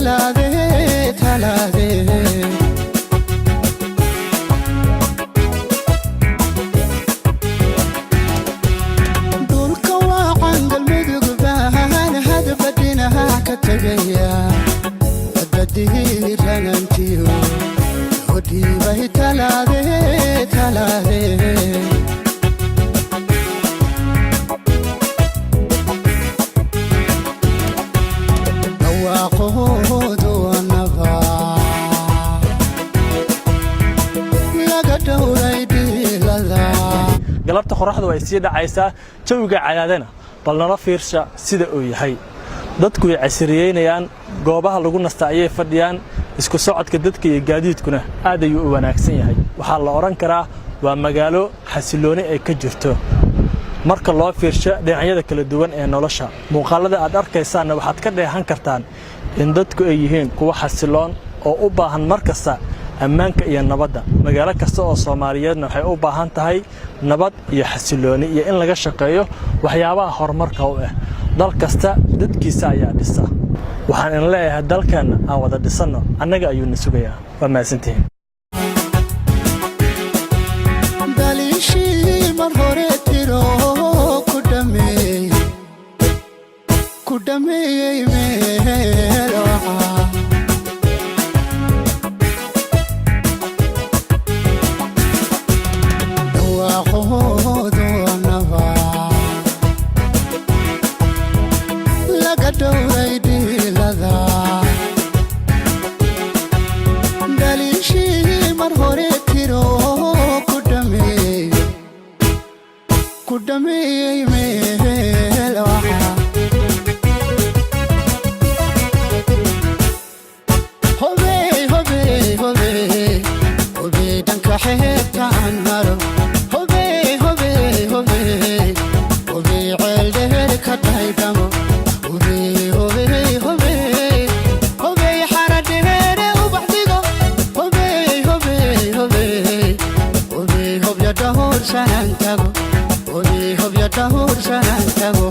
talaade talaade. Dhulka waacan Galmudug baan hadba dhinaca ka tegaya, badbadiiranantiyo hodhiibay talaade talaade. Dhawaaqoodu anaba laga dhowray dhiilada. Galabta qorraxdu ay sii dhacaysaa, jawiga Cadaadana bal nala fiirsha sida uu yahay. Dadku way casriyeynayaan, goobaha lagu nasta ayay fadhiyaan, isku socodka dadka iyo gaadiidkuna aad ayuu u wanaagsan yahay. Waxaa la odhan karaa waa magaalo xasillooni ay ka jirto marka loo fiirsho dhinacyada kala duwan ee nolosha. Muuqaalada aad arkaysaanna waxaad ka dheehan kartaan in dadku ay yihiin kuwo xasiloon oo u baahan mar kasta ammaanka iyo nabadda. Magaalo kasta oo Soomaaliyeedna waxay u baahan tahay nabad iyo xasilooni iyo in laga shaqeeyo waxyaabaha horumarka u ah. Dal kasta dadkiisa ayaa dhisa. Waxaan in leeyahay, dalkeenna aan wada dhisanno, annaga ayuuna sugayaa. Waa mahadsantihiin. Daliishii mar hore tiro ku dhameeyey, ku dhameeyey meel waca. Dhawaaqoodu anaba laga dhowray dhiilada. Daliishii mar hore tiro ku dhameeyey, ku dhameeyey meel waca. Hobey, hobey, hobey, hobey, dhanka xeebta aan maro. Hobey, hobey, hobey, hobey, ceel dheer ka dhaydhamo. Hobey, hobey, hobey, hobey, xara dheere ubax dhigo. Hobey, hobey, hobey, hobey, hobya dhahuursanaan tago. Hobey, hobya dhahuursanaan tago.